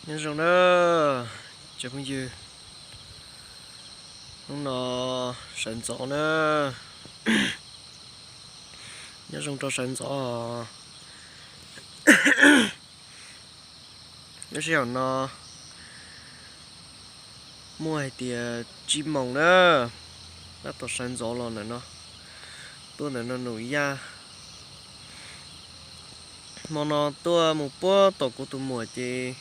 Nyob zoo na, tsoom phooj ywg, hnub no sawv ntxov na, nyob zoo rau sawv ntxov. Lub sij hawm no muaj hais tias tsib moos na, tab tom sawv ntxov los ntawm no, tuaj ntawm no num yaj. Hmo no tuaj mus puag tom kuv tus muam ces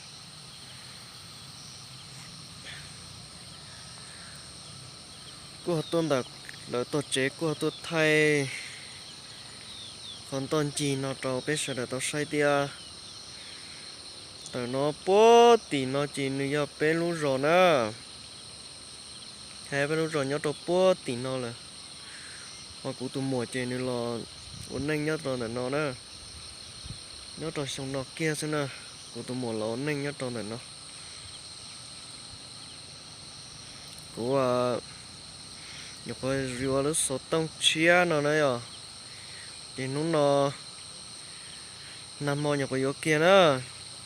kuj ho tuaj ntawm lawv tog tsev, kuj ho tuaj thaij qhov ntoj ncig no rau peb sawv daws tau saib thiab. Ntawm no puag tim no ces nws yog peb lub zos na, hais peb lub zos nyob rau puag tim no lawm. Ho kuv tus muam ces nws los ua neej nyob rau ntawm no na, nyob rau xyoo no kiag xwb na, kuv tus muam los ua neej nyob rau ntawm no. Kuv nyuam qhuav yuav lub xov tooj tshiab no na yom, ces hnub no, nag hmo nyuam qhuav yuav kiag na,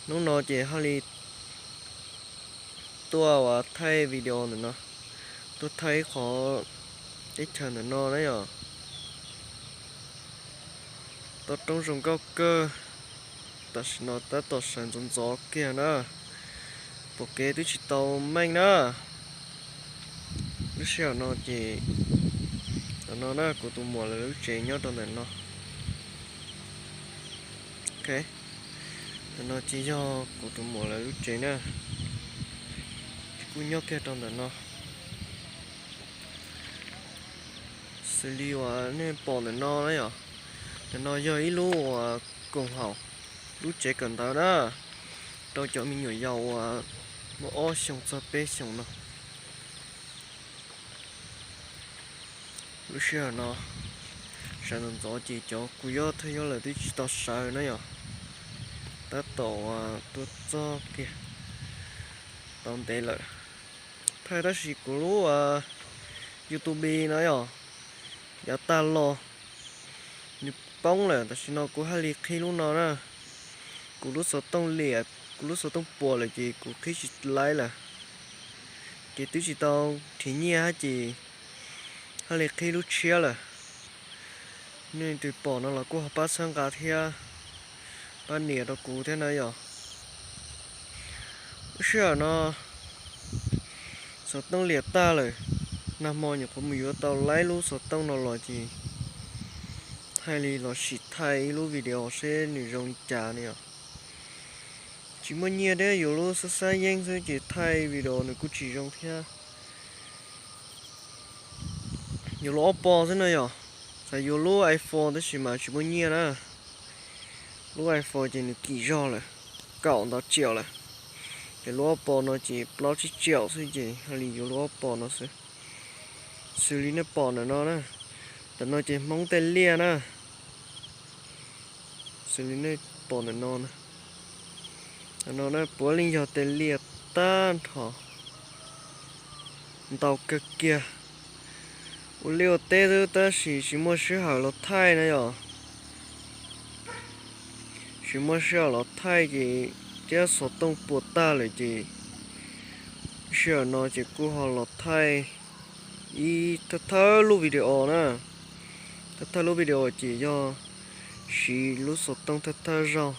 hnub no ces haj li tuaj ua thaij video ntawm no, tuaj thaij ib qhov teb chaws ntawm no na yom. Toj roob zoo nkauj kawg, tam sim no tab tom sawv ntxov ntxov kiag na, pom kev twb tsis tau meej na. Lub sij hawm no ces, ntawm no na kuv tus muam lawv lub tsev nyob rau ntawm no. Ok, ntawm no ces yog kuv tus muam lawv lub tsev na, kuj nyob kiag rau ntawm no. Xws li uas nej pom ntawm no na yom, ntawm no yog ib lub uas koom haum, lub tsev kawm ntawv na, rau cov me nyuam yaus uas muaj ob xyoos txog peb xyoos no. Lub sij hawm no sawv ntxov ntxov ces cov kuv yog thawj yog lawm twb tsis tau sawv na yom, tab tom tuaj txog kiag tau ntev lawm. Thaij tab sis kuv lub YouTube no yom, yav tag los nws poob lawm, tam sim no kuv haj li qhib lub no na. Kuv lub xov tooj liam, kuv lub xov tooj puas lawm ces kuv qhib tsis laib lawm, ces twb tsis tau nrhiav nyiaj hab ces haj li qhib lub tshiab lawm. Nej leej twg pom no los kuj ho pab txhawb nqa thiab, pab nias rau kuv thiab na yom. Lub sij hawm no xov tooj liam tag lawm, nag hmo nyuam qhuav mus yuav tau laib lub xov tooj no los ces thaij li los sim thaij ib lub video seb nws zoo li cas ne yom. Tsis muaj nyiaj thiab, yuav lub xab xab yeeb xwb ces thaij video nws kuj tsis zoo thiab. Yuav lub Oppo xwb na yom, txawm yuav lub iPhone tab sis mas tsis muaj nyiaj na. Lub iPhone ces nws kim zog lawm, kaum ntau tsiaum lawm, ces lub Oppo no ces plaub tsib tsiaum xwb ces haj li yuav lub Oppo no xwb. Xws li nej pom ntawm no na, ntawm no ces Hmoob tej liaj na. Xws li nej pom ntawm no na, ntawm no na puav leej yog tej liaj tag nrho, ntau kawg kiag. Ua liaj ua teb xwb tab sis tsis muaj sij hawm los thaij na yom. Tsis muaj sij hawm los thaij ces thiab xov tooj puas tag lawm ces sij hawm no ces kuj ho los thaij ib thawj thawj lub video na. Thawj thawj lub video ces yog siv lub xov tooj thawj thawj zaug,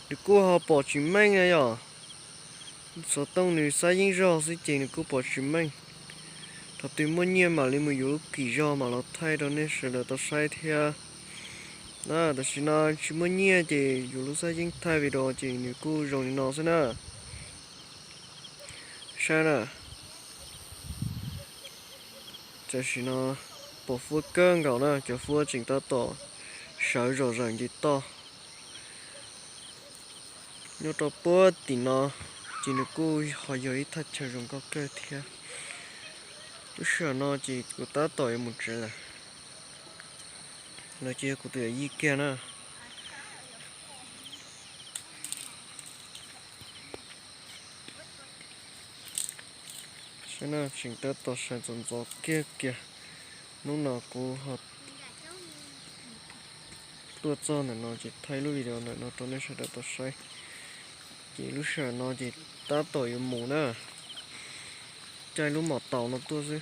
nws kuj ho pom tsis meej na yom. Xov tooj nws xab yeeb zog xwb ces nws kuj pom tsis meej. Thaum twg muaj nyiaj mam li mus yuav lub kim zog mam los thaij rau nej sawv daws tau saib thiab. Tam sim no tsis muaj nyiaj ces yuav lub xab yeeb thaij video ces nws kuj zoo li no xwb na. Saib na, tam sim no pom huab kawg nkaus na, cov huab tseem tab tom sawv zom zaws nce toj. Nyob rau puag tim no ces nws kuj ho yog ib thaj chaw zoo nkauj kawg thiab. Lub sij hawm no ces kuv tab tom yuav mus tsev lawm, lawv ces yog kuv tus yawm yij kiag na. Saib na, tseem tab tom sawv ntxov ntxov kiag kiag. Hnub no kuv ho tuaj txog ntawm no ces thaij lub video ntawm no rau nej sawv daws tau saib. Ces lub sij hawm no ces tab tom yuav mus na, caij lub mom taus no tuaj xwb.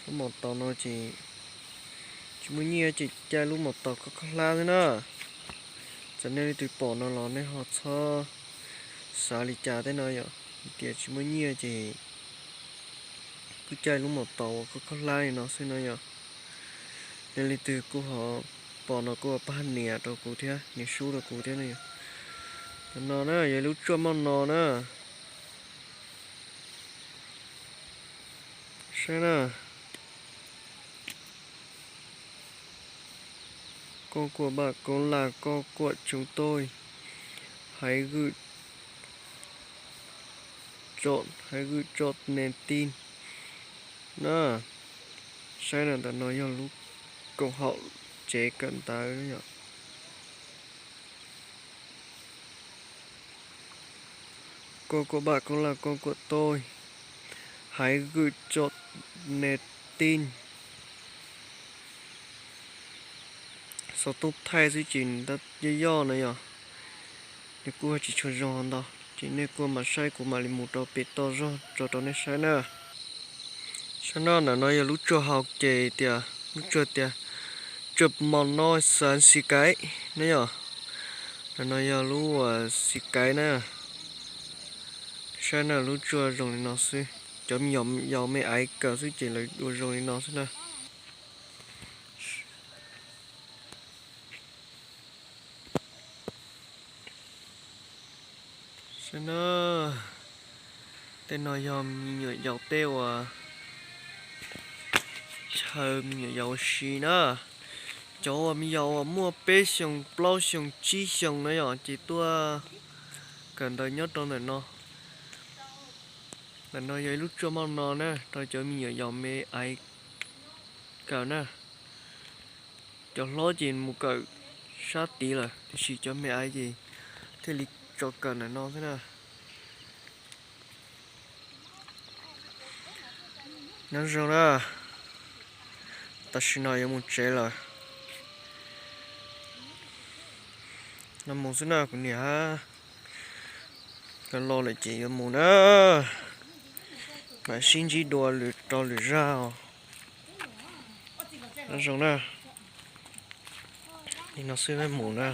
Lub mom taus no ces tsis muaj nyiaj ces caij lub mom taus khaub khaub hlab xwb na. Txawm nej leej twg pom no los nej ho txhob xav li cas thiab no yom, tias tsis muaj nyiaj ces kuj caij lub mom taus uas khaub khaub hlab li no xwb no yom. Nej leej twg kuj ho pom no kuj pab nias rau kuv thiab, nias sub rau kuv thiab no yom. Tam no na yog lub tsuaj moj no na. Saib na. Koj kuam baj koob laj koj kuam tsoom toj, haiv gwm tso, haiv gwm tso nes tij na. Saib na, ntawm no yog lub koom haum tsev kawm ntawv yom. Koj kuam baj koob laj koj kuam toj, haiv gwm tso nes tij. Xov tooj thaij xwb ces yoj yoj no yom, nws kuj tsis tshua zoo ntau. Ces nej kuj mam saib kuv mam li mus rau pem toj zog tso rau nej saib na. Saib no, ntawm no yog lub tsuaj hau ces tias, lub tsuaj tias tsuaj mos no xav xis kaiv na yom. Ntawm no yog lub uas xis kaiv na. Saib na, lub tsuaj zoo li no xwb, cov me yaus me aiv kawm xwb ces lawv ua zoo li no xwb na. Saib na, tej no yog me nyuam yaus tej uas chaw me nyuam yaus ua si na. Cov uas me yaus uas muaj peb xyoos plaub xyoos tsib xyoos na yom ces tuaj kawm ntawv nyob rau ntawm no. Ntawm no yog ib lub tsuaj moj no na rau cov me nyuam yaus me aiv kawm na. Cov hlob ces mus kawm sab tid lawm tiam sis cov me aiv ces thiaj li tso kawm ntawm no xwb na. Nyob zoo na, tam sim no yuav mus tsev lawm. No mus xwb na kuv niam, los lawm ces yuav mus na, mam sib ntsib dua lwm rau lwm zaj os. Nyob zoo na, li no xwb mus na.